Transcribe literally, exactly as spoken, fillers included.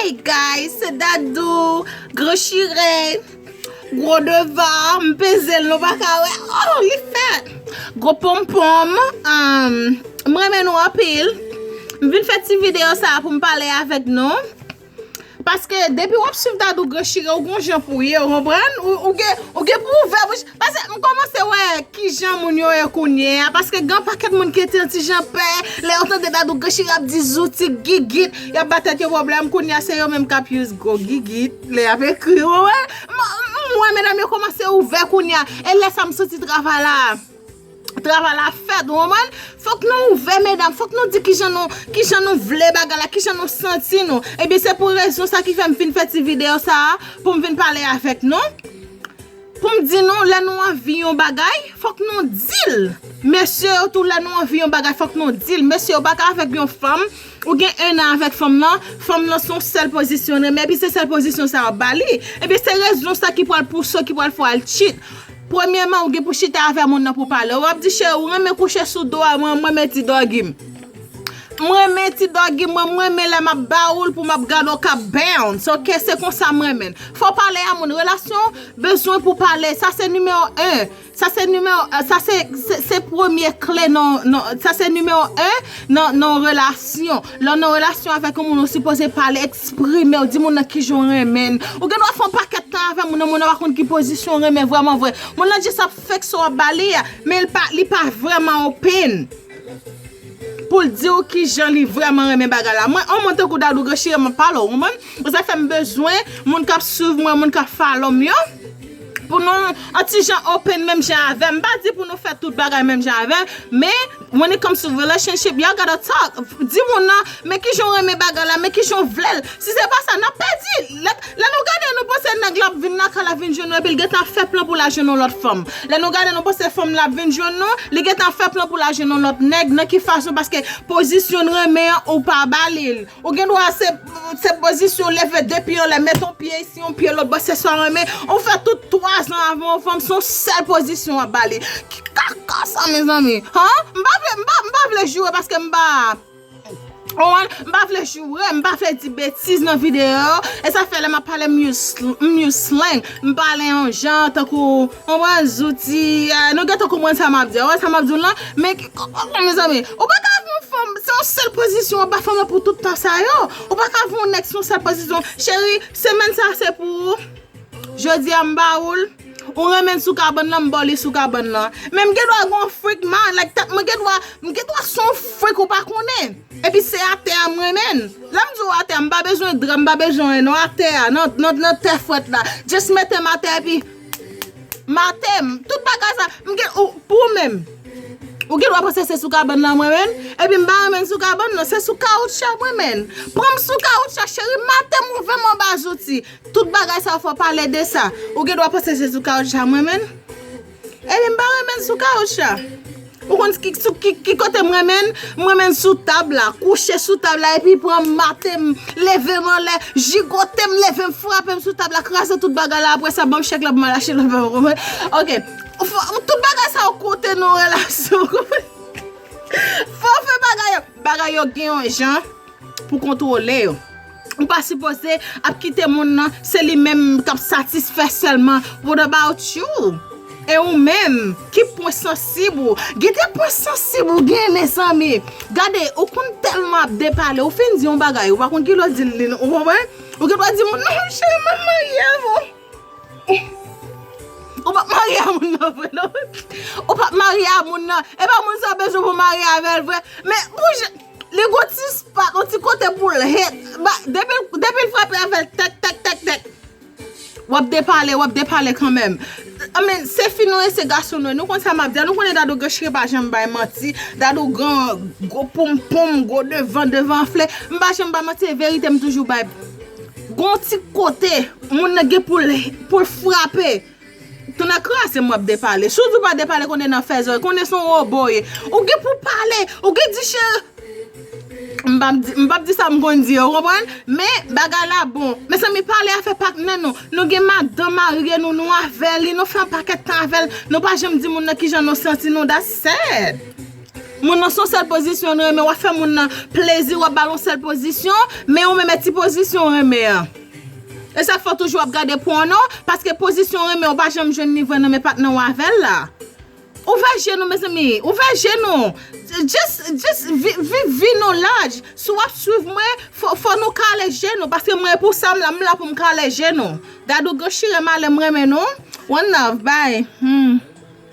Guys, se Dadou, gwo chire, gwo devan, m peze l, nou pa ka wè. Oh, li fèt. Gwo ponpon, um, m renmen nou anpil. M vin fè ti videyo sa a pou m pale avèk nou. Paske depi w ap swiv Dadou gwo chire, ou gon jan pou w ye, ou konprann? Ou, ou gen, ou gen pou ouvè bouch. Paske m kòmanse wè kijan moun yo ye kounye a. Paske gen pakèt moun ki te yon ti jan pè. Lè yo tande Dadou gwo chire ap di zouti, gigit, y ap ba tèt yo pwoblèm. Kounye a se yo menm k ap use gwo gigit. Lè y ap ekri, ou wè. M, m, m wè medam yo kòmanse ouvè kounye a. E lè sa m soti travay la. Travay la fèt, ou konprann? Fòk nou ouvè, medam. Fòk nou di kijan nou, kijan nou vle bagay la, kijan nou santi nou. Ebyen, se pou rezon sa ki fè m vin fè ti videyo sa a, pou m vin pale avèk nou. Pou m di nou, lè nou anvi yon bagay, fòk nou di l. Mesye yo tou, lè nou anvi yon bagay, fòk nou di l. Mesye yo pa ka avèk yon fanm, ou gen en an avèk fanm nan, fanm nan se yon sèl pozisyon l renmen, epi se sèl pozisyon sa w ap ba li. Ebyen, se rezon sa ki pral pouse w, ki pral fè w al cheat. Premyèman, ou gen pou chita avè moun nan pou pale. W ap di, cheri, ou renmen kouche sou do a mwen, m renmen ti dògi m. M renmen ti dògi mwen, m renmen lè m ap ba ou l pou m ap gade w k ap bounce. Ok, se konsa m renmen l. Fò w pale a moun. Relasyon bezwen pou pale. Sa se nimewo en. Sa se nimewo, sa se, se, se premye kle nan, nan, sa se nimewo en nan, nan relasyon. Lè w nan relasyon avèk yon moun, ou sipoze pale, eksprime w, di moun nan kijan w renmen l. Ou gen dwa fè yon pakèt tan avè moun nan, moun nan pa konn ki pozisyon w renmen vrèman vre. Moun nan jis ap fake sa w ap ba li a, men li pa, li pa vrèman open pou l di w kijan li vrèman renmen bagay la. Mwen, yon moun tankou Dadou gwo chire, m ap pale w, ou konprann? Sa fè m bezwen moun k ap swiv mwen, moun k ap follow m yo, pou nou yon ti jan open menm jan avè m. M pa di pou nou fè tout bagay menm jan avè m, men when it comes to relationship, y'all gotta talk. Di moun nan, men kijan w renmen bagay la, men kijan w vle l. Si se pa sa, n ap pèdi. Lè, lè nou gade, nou panse nèg la ap vin lakay la, vin jwenn nou, epi l gentan ap fè plan pou l al jwenn yon lòt fanm. Lè nou gade, nou panse fanm la ap vin jwenn nou, li gentan ap fè plan pou l al jwenn yon lòt nèg. Nan ki fason? Paske pozisyon l renmen an, ou pa ba li l. Ou gen dwa se, se pozisyon leve de pye anlè, met yon pye isi, yon pye lòt bò, se sa w renmen. Ou fè tout twa zan avè yon fanm, se yon sèl pozisyon w ap ba li. Ki kaka sa, mezanmi? Han? M pa vle, m pa, m pa vle joure paske m pa, ou konprann? M pa vle joure, m pa vle di betiz nan videyo yo. E sa fè lè m ap pale, m use, m use slang. M pale yon jan, tankou, ou konprann, zouti, eh, nou gentan konprann sa m ap di. Ou wè sa m ap di w lan? Men ki, mezanmi, ou pa ka avè yon fanm, se yon sèl pozisyon w ap ba fanm nan pou tout tan sa yo. Ou pa ka avè yon nèg se yon sèl pozisyon. Cheri, semèn sa se pou ou. Jodi a m ba ou l. Ou renmen l sou kabann nan, m ba w li sou kabann nan. Men m gen dwa gon freak man, like, tèt mwen gen dwa, m gen dwa se yon freak ou pa konnen. Epi se atè a m renmen l. Lè m di w atè a, m pa bezwen dra, m pa bezwen anyen non, atè a, nan, nan, nan tè frèt la. Just mete m atè epi mate m. Tout bagay sa, m gen, ou, pou ou menm. Ou gen dwa panse se sou kabann nan mwen menm, epi m pa renmen l sou kabann nan, se sou kawoutcha mwen menm. Pran m sou kawoutcha, cheri, mate m, ouvè m anba zouti. Tout bagay sa yo fò pale de sa. Ou gen dwa panse se sou kawoutcha mwen menm. Epi m pa renmen l sou kawoutcha. Ou konn ki, sou ki, ki kote m renmen l? M renmen l sou tab la, kouche sou tab la, epi pran m, mate m, leve m anlè, jigote m, leve m, frape m sou tab la, kraze tout bagay la, apre sa, ban m chèk la pou m al achte lòt bagay, ou konprann? Ok. Fò, tout bagay sa yo konte nan yon relasyon, ou konprann? Fò w fè bagay yo. Bagay yo gen yon jan pou kontwole yo. Ou pa sipoze ap kite moun nan, se li menm k ap satisfè sèlman. What about you? E ou menm, ki pwen sansib ou? Gen de pwen sansib ou gen, mezanmi. Gade, ou konn tèlman ap depale, ou fin di yon bagay, ou pa konn ki lè w di l li, ou konprann? Ou gen dwa di moun, non, cheri, m ap marye avè w. Ou p ap marye a moun nan vre, non. Ou p ap marye a moun nan. E pa moun sa w bezwen pou w marye avè l vre. Men, bon, je, li gon ti spat, yon ti kote pou l hit. Ba, depi, depi l frape avè l, tèk, tèk, tèk, tèk. W ap depale, w ap depale kanmenm. I mean, se fi nou ye, se gason nou ye. Nou konn sa m ap di a. Nou konnen Dadou Granchire pa janm bay manti. Dadou gran, gwo ponpon, gwo devan, devan anfle. M pa janm bay manti, e verite m toujou bay. Gon ti kote, moun nan gen pou l, pou l frape. Tonnè kraze m, w ap depale. Si w di w pa depale, konnen nan fè zòrèy, konnen se yon wobo w ye. Ou gen pou w pale, ou gen di cheri. M p ap di, m p ap di sa m konn di, ou konprann? Men, bagay la bon. Mezanmi, pale afè patnè nou. Nou gen madanm marye nou, nou avè li, nou fè yon pakèt tan avè l. Nou pa janm di moun nan kijan nou santi nou, that's sad. Moun nan se yon sèl pozisyon l renmen, w ap fè moun nan plezi, w ap ba l yon sèl pozisyon, men ou menm e ti pozisyon w renmen an. E sa k fè w toujou ap gade pòno, paske pozisyon w renmen w pa janm jwenn li vre nan men patnè w avè l la. Ouvè je nou, mezanmi. Ouvè je nou. Just, just vi- viv vi nou laj. Si w ap swiv mwen, fò, fò nou kale je nou. Paske mwen, pou sa, m la, m la pou m kale je nou. Dadou, gwo chire malè, m renmen nou. One love, bye. Hmm.